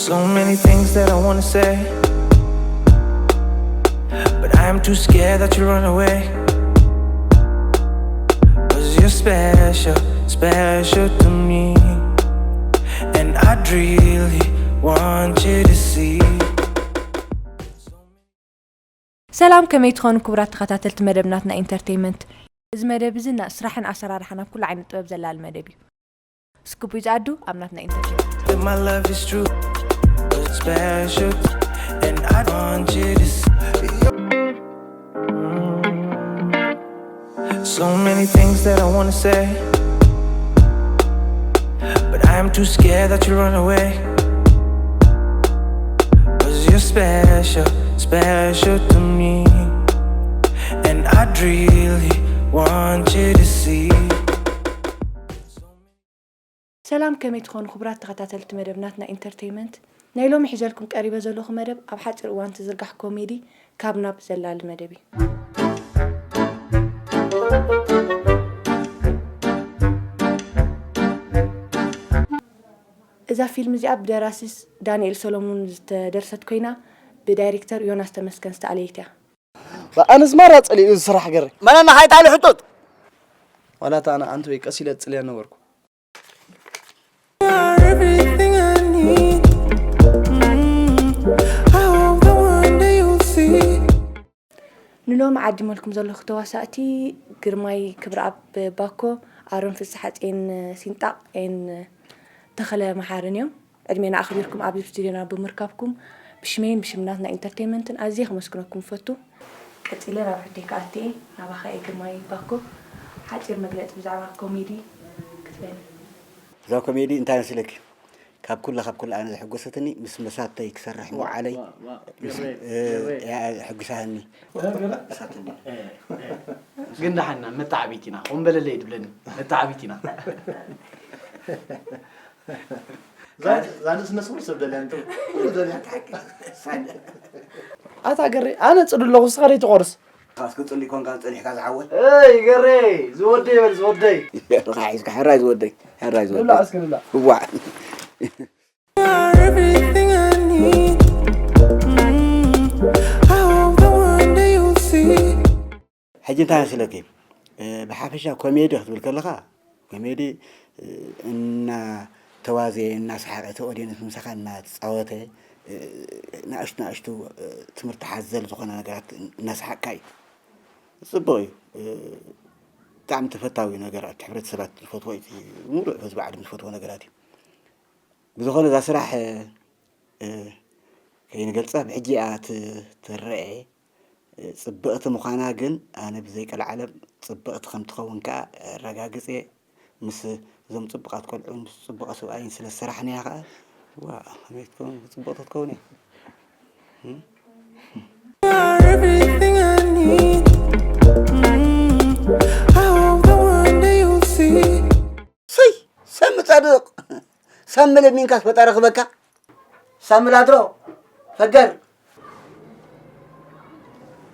So many things that I wanna say, but I am too scared that you run away. Cause you're special, special to me. And I'd really want you to see. ሰላም፣ ከመይ ትኾኑ ክቡራት ተኸታተልቲ መደብ ናትና ኢንተርቴይመንት? እዚ መደብ እዚ ና ስራሕን ኣሰራርሓን ኣብ ኩሉ ዓይነት ጥበብ ዘላሊ መደብ እዩ። እስክቡይ ዝኣዱ ኣብ ናትና ኢንተርቴይመንት። That my love is true, special, and I want you to see. So many things that I wanna say, but I am too scared that you run away. Cause you're special, special to me, and I'd really want you to see. ሰላም፣ ከመይ ትኾኑ ክቡራት ተኸታተልቲ መደብ ናትና ኢንተርቴይመንት? ናይ ሎሚ ሒዘልኩም ቀሪበ ዘለኹ መደብ ኣብ ሓፂር እዋን ትዝርጋሕ ኮሜዲ ካብ ናብ ዘላሊ መደብ እዩ። እዛ ፊልም እዚኣ ብደራሲ ዳንኤል ሰሎሙን ዝተደርሰት ኮይና፣ ብዳይሬክተር ዮናስ ተመስገን ዝተኣለየት እያ። ኣነስ ማራ ጸሊኡ ዝስራሕ ገረ መነና ሃይታሊ ሕጡጥ ዋላ እታ ኣነ ኣንተ ወይ ቀስ ኢለ ጽልያ ነበርኩ። Everything I need. Mm, I hope that one day you'll see. ንሎሚ ዓዲመልኩም ዘለኹ ተዋሳእቲ ግርማይ ክብረኣብ ባኮ፣ ኣሮን ፍስሓጽዮን ሲንጣቕ፣ ኤን ተኸለ መሓርን እዮም። ዕድሜና ኣኽቢርኩም ኣብዚ ስቱድዮና ብምርካብኩም ብሽመይን ብሽም ናትና ኢንተርቴይመንትን ኣዝየ ከመስግነኩም እፈቱ። ቀጺለ ናብ ሕቶይ ክኣቲ እየ። ናባኻ እየ ግርማይ ባኮ። ሓጺር መግለጺ ብዛዕባ ኮሜዲ ክትበኒ። እዛ ኮሜዲ እንታይ መስለኪ? ካብ ኩላ ካብ ኩላ ኣነ ዘሐጎሰትኒ ምስ መሳተይ ክሰርሕ ምውዓለይ። ሕጉሳህኒ። ግን ደሓና መተዓቢት ኢና። ኾን በለለይ ድብለኒ መተዓቢት ኢና። ዛንስ ነስሙር ሰብ ደልያ እንተ ደልያ ትሓቂ። ኣታ ገሬ ኣነ ጽዱ ኣለኹ ንስኻ ደይ ትቆርስ። ካስ ክጽሊ ኮንካ ጸኒሕካ ዝሓወ። እይ ገሬ ዝወደይ በል ዝወደይ። ሒዝካ ሕራይ ዝወደይ ሕራይ ዝወደይ። ንብላ እስኪ ንብላ። እዋዕ። Everything I need. Mm, I hope that one day you'll see. ሕጂ እንታይ መስለኪ? ብሓፈሻ ኮሜዲ ክትብል ከለኻ ኮሜዲ እናተዋዘየ እናሰሓቀ እቲ ኦዲየንስ ምሳኻ እናተፃወተ ናእሽቱ ናእሽቱ ትምህርቲ ሓዘል ዝኾነ ነገራት እናሰሓቅካ እዩ። ፅቡቅ እዩ። ብጣዕሚ ተፈታዊ ነገራት ሕብረተሰባት ዝፈትዎ እዩ። ሙሉእ ህዝቢ ዓለም ዝፈትዎ ነገራት እዩ። ብዝኾነ እዛ ስራሕ ከይንገልፃ ብሕጂ እያ ትረአ። ፅብቕቲ ምዃና ግን ኣነ ብዘይቀልዓለም ፅብቕቲ ከም ትኸውን ከዓ ኣረጋግፀ። ምስ እዞም ፅቡቓት ቆልዑን ምስ ፅቡቐ ሰብኣይን ስለ ዝሰራሕናያ ከዓ ዋ ከመይ ትኸውን ፅብቕቲ ክትኸውን እያ። Everything I need. Mm, I hope that one day you'll see. ስይ ሰሚ ጻድቕ ሰሚ ለሚንካስ ፈጣሪ ክበካ ሳሚ ላድሮ ፈገር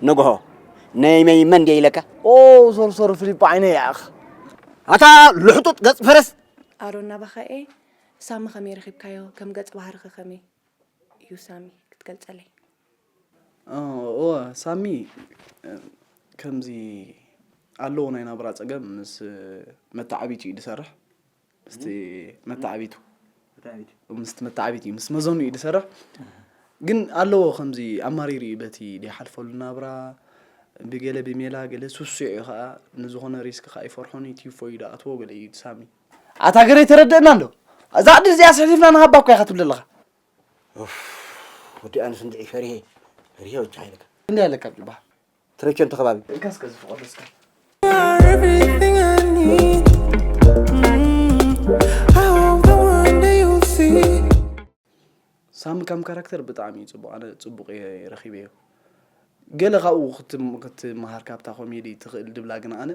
ንግሆ ናይ መይ መን ድየ ኢለካ? ኦ ሶር ሶር ፊሊፖ ዓይነ ያኽ ኣታ ልሕጡጥ ገጽ ፈረስ ኣሮን ናባኻኤ ሳሚ ከመይ ረኺብካዮ? ከም ገጽ ባህርኸ ከመይ እዩ ሳሚ ክትገልጸለይ? እወ ሳሚ ከምዚ ኣለዎ ናይ ናብራ ጸገም ምስ መተዓቢቱ እዩ ዝሰርሕ ምስቲ መተዓቢቱ ምስቲ መተዓቢት እዩ ምስ መዘኑ እዩ ዝሰርሕ ግን ኣለዎ ከምዚ ኣማሪሩ እዩ በቲ ዝሓልፈሉ ናብራ ብገለ ብሜላ ገለ ስሱዕ እዩ ከዓ ንዝኾነ ሪስክ ከዓ ይፈርሖን እዩ ቲፎ እዩ ዝኣትዎ ገለ እዩ ሳሚ ኣታ ገረ ተረድእና ኣሎ እዛ ዕድል እዚኣ ስሕሊፍና ንሃባ እኳ ኢኻ ትብል ኣለኻ ወዲ ኣነስ እንድዒ ፈሪሄ ፈሪሄ ወቻ ኢለካ እንታይ ኣለካ ብባ ትረቸን ተኸባቢ እንካስ ከዚ ፍቐዶ እስካ Everything I need. Mm, I hope that one day you'll see. ሳሚ ካም ካራክተር ብጣዕሚ እዩ ፅቡቅ ኣነ ፅቡቅ እየ ረኪበዮ ገለ ካብኡ ክትም- ክትመሃር ካብታ ኮሜዲ ትኽእል ድብላ ግን ኣነ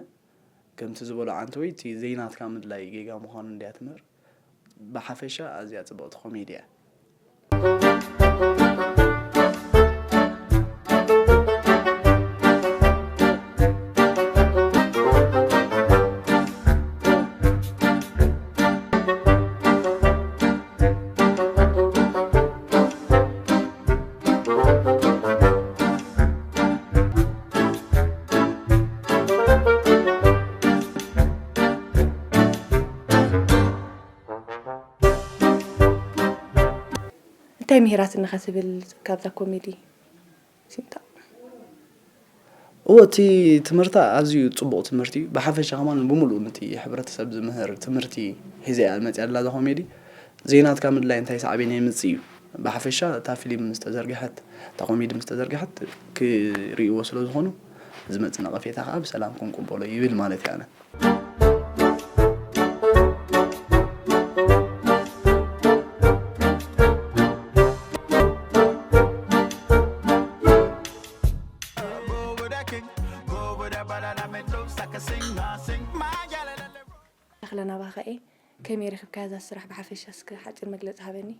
ከምቲ ዝበሎ ዓንተወይ እቲ ዘይናትካ ምድላይ ጌጋ ምዃኑ እንድያ ትምህር ብሓፈሻ ኣዝያ ፅብቕቲ ኮሜዲ እያ እንታይ ምሂራትኒ ከ ትብል ካብዛ ኮሜዲ ሲምታ? እዎ፣ እቲ ትምህርታ ኣዝዩ ጽቡቕ ትምህርቲ እዩ። ብሓፈሻ ከማን ብምሉእ ነቲ ሕብረተሰብ ዝምህር ትምህርቲ ሒዛ እያ መጺኣ ዘላ እዛ ኮሜዲ። ዘይናትካ ምድላይ እንታይ ሳዕቤን የምጽእ እዩ። ብሓፈሻ እታ ፊልም ምስ ተዘርግሐት፣ እታ ኮሜዲ ምስ ተዘርግሐት ክርእይዎ ስለ ዝኾኑ፣ ዝመጽእ ነቐፌታ ከኣ ብሰላም ክንቅበሎ ይብል ማለት እየ ኣነ። ተኽለ ናባኸ እየ። ከመይ ረኽብካያ እዛ ስራሕ ብሓፈሻ እስከ ሓፂር መግለፂ ሃበኒ።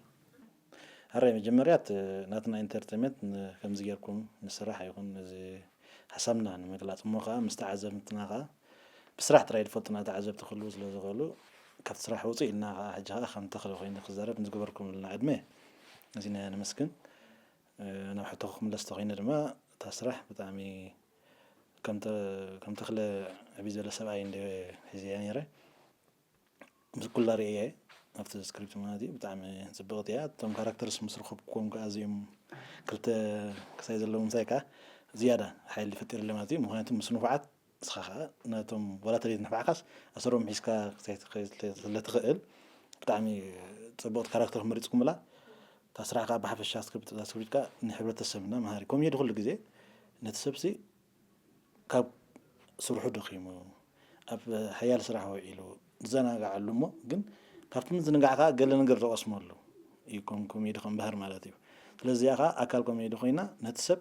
ሕራይ መጀመርያ እቲ ናትና ኢንተርቴመንት ከምዚ ጌርኩም ንስራሕ ይኹን እዚ ሓሳብና ንምግላፅ እሞ ከዓ ምስ ተዓዘብትና ከዓ ብስራሕ ጥራይ ዝፈልጡና ተዓዘብቲ ክህልዉ ስለ ዝኽእሉ ካብቲ ስራሕ ውፅእ ኢልና ከዓ ሕጂ ከዓ ከም ተኽለ ኮይኑ ክዛረብ ንዝገበርኩምልና ዕድመ ኣዚና ነመስግን። ናብ ሕቶኹም ክምለስ ተኾይነ ድማ እታ ስራሕ ብጣዕሚ ከም ተኽለ ዕብይ ዝበለ ሰብኣይ እንደ ሒዘያ ነይረ ምስ ኩላ ርእየ ኣብቲ ስክሪፕት ማለት እዩ ብጣዕሚ ፅብቕቲ እያ። እቶም ካራክተርስ ምስ ረኸብኩዎም ከዓ ኣዝዮም ክልተ ክሳይ ዘለዉ ምሳይ ከዓ ዝያዳ ሓይሊ ፈጢሩለይ ማለት እዩ። ምክንያቱ ምስ ንፉዓት ንስኻ ከዓ ነቶም ዋላ ተለይት ንፋዕካስ ኣሰሮም ሒዝካ ክትከይድ ስለ ትኽእል ብጣዕሚ ፅቡቕቲ ካራክተር መሪፅኩምላ። እታ ስራሕ ከዓ ብሓፈሻ ስክሪፕት እዛ ስክሪፕት ከዓ ንሕብረተሰብና መሃሪ ኮሜዲ ኩሉ ግዜ ነቲ ሰብሲ ካብ ስርሑ ደኺሙ ኣብ ሓያል ስራሕ ውዒሉ ዝዘናግዓሉ እሞ ግን ካብቲ ምዝንጋዕ ከዓ ገለ ነገር ዝቐስመሉ እዩ ከም ኮሜዲ ከም ባህር ማለት እዩ። ስለዚ እዚኣ ከዓ ኣካል ኮሜዲ ኮይና ነቲ ሰብ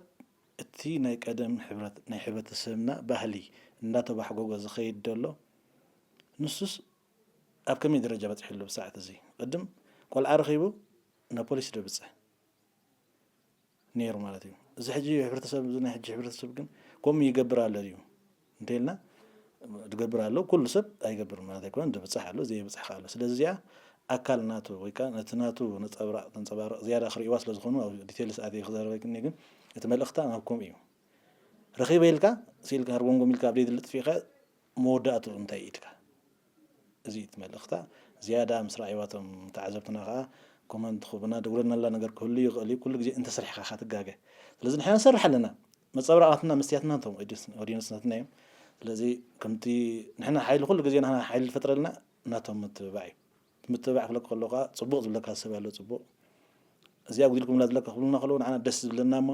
እቲ ናይ ቀደም ሕብረት ናይ ሕብረተሰብና ባህሊ እንዳተባሕጎጎ ዝኸይድ ዘሎ ንሱስ ኣብ ከመይ ደረጃ በፂሑ ኣሎ ብሰዓት እዚ ቅድም ቆልዓ ረኺቡ ናብ ፖሊስ ደብፅሕ ነይሩ ማለት እዩ። እዚ ሕጂ ሕብረተሰብ እዚ ናይ ሕጂ ሕብረተሰብ ግን ከምኡ ይገብር ኣሎ ድዩ እንተኢልና ዝገብር ኣሎ ኩሉ ሰብ ኣይገብር ማለት ኣይኮነን ዝብፅሕ ኣሎ ዘየብፅሕ ኣሎ ስለዚ እዚኣ ኣካል ናቱ ወይ ከዓ ነቲ ናቱ ነፀብራቅ ተንፀባርቅ ዝያዳ ክርእዋ ስለዝኾኑ ኣብ ዲቴልስ ኣትየ ክዛረበ ግን ግን እቲ መልእኽታ ናብ ከምኡ እዩ ረኺበ ኢልካ ስኢልካ ሃርጎምጎም ኢልካ ኣብ ደይ ዝልጥፊ ኢኻ መወዳእትኡ እንታይ ኢድካ እዚ እቲ መልእኽታ ዝያዳ ምስ ረኣይዋ እቶም ተዓዘብትና ከዓ ኮመንት ክህቡና ድውለናላ ነገር ክህሉ ይኽእል እዩ ኩሉ ግዜ እንተሰሪሕካ ኢኻ ትጋገ ስለዚ ንሕና ንሰርሕ ኣለና መፀብራቕ ናትና መስትያትና እቶም ኦዲየንስ ናትና እዮም ስለዚ ከምቲ ንሕና ሓይሊ ኩሉ ግዜ ንሕና ሓይሊ ዝፈጥረልና ናቶም ምትብባዕ እዩ ምትብባዕ ክብለካ ከሎ ከዓ ፅቡቕ ዝብለካ ሰብ ኣሎ ፅቡቕ እዚኣ ኣጉዲልኩምላ ዝለካ ክብሉና ከለዉ ንዓና ደስ ዝብለና እሞ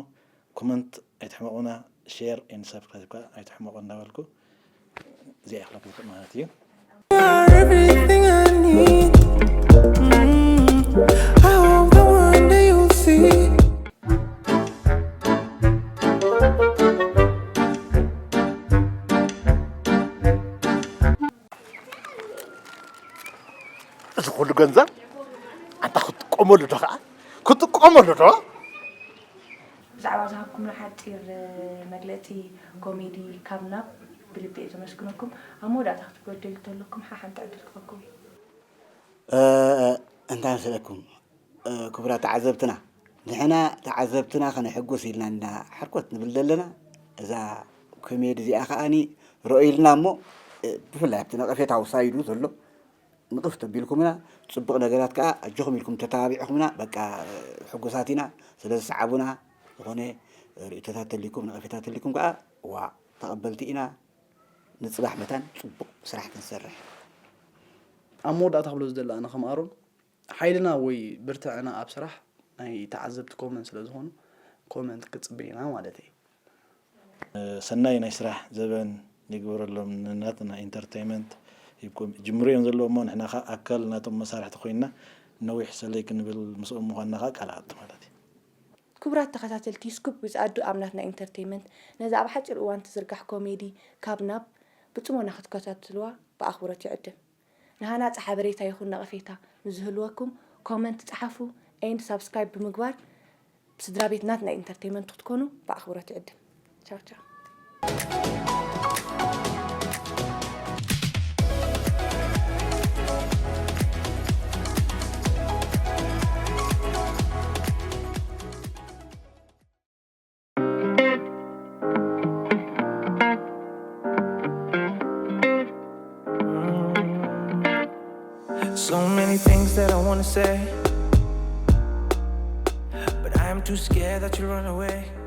ኮመንት ኣይትሕመቑና ሼር ኤንድ ሳብስክራይብ ከዓ ኣይትሕመቑ እንዳበልኩ እዚኣ ይኽለኩም ማለት እዩ Everything I need. Mm, I hope the one day you'll see. እዚ ኩሉ ገንዘብ ኣንታ ክጥቀመሉ ዶ ከዓ ክጥቀመሉ ዶ ብዛዕባ ዝሃብኩምና ሓፂር መግለፂ ኮሜዲ ካብ ናብ ብልቢ እየ ዘመስግነኩም ኣብ መወዳእታ ክትበደሉ ተለኩም ሓሓንቲ ዕድል ክበኩም እዩ እንታይ መስለኩም ክቡራት ተዓዘብትና ንሕና ተዓዘብትና ከነሕጉስ ኢልና እና ሕርኮት ንብል ዘለና እዛ ኮሜዲ እዚኣ ከዓኒ ረኦ ኢልና እሞ ብፍላይ ኣብቲ ነቐፌታዊ ሳይዱ ዘሎ ንቕፍ ተቢልኩምና ፅቡቕ ነገራት ከዓ ኣጆኹም ኢልኩም ተተባቢዕኹምና በቃ ሕጉሳት ኢና ስለዚ ሰዓቡና ዝኾነ ርእቶታት ተሊኩም ነቐፌታት ተሊኩም ከዓ ዋ ተቐበልቲ ኢና ንፅባሕ መታን ፅቡቕ ስራሕ ክንሰርሕ ኣብ መወዳእታ ክብሎ ዝደሊ ኣነ ከም ኣሮን ሓይልና ወይ ብርትዕና ኣብ ስራሕ ናይ ተዓዘብቲ ኮመንት ስለ ዝኾኑ ኮመንት ክፅበ ኢና ማለት እዩ ሰናይ ናይ ስራሕ ዘበን ይግበረሎም ንናትና ኢንተርቴይመንት ሂብኩም ጅምሩ እዮም ዘለዎ እሞ ንሕና ከዓ ኣካል ናቶም መሳርሕቲ ኮይንና ነዊሕ ሰለይ ክንብል ምስኦም ምኳንና ከዓ ቃል ኣቱ ማለት እዩ ክቡራት ተኸታተልቲ ስኩፕ ዊዝ ኣዱ ኣብ ናትና ኢንተርቴይመንት ነዛ ኣብ ሓፂር እዋን ትዝርጋሕ ኮሜዲ ካብ ናብ ብፅሞና ክትከታተልዋ ብኣኽብሮት ይዕድም ንሃናፂ ሓበሬታ ይኹን ነቐፌታ ምስ ዝህልወኩም ኮመንት ፀሓፉ and ሳብስክራይብ ብምግባር ስድራ ቤት ናትና ኢንተርቴይመንት ክትኮኑ ብኣኽብሮት ይዕድም ቻው ቻው So many things that I wanna say. I'm too scared that you'll run away.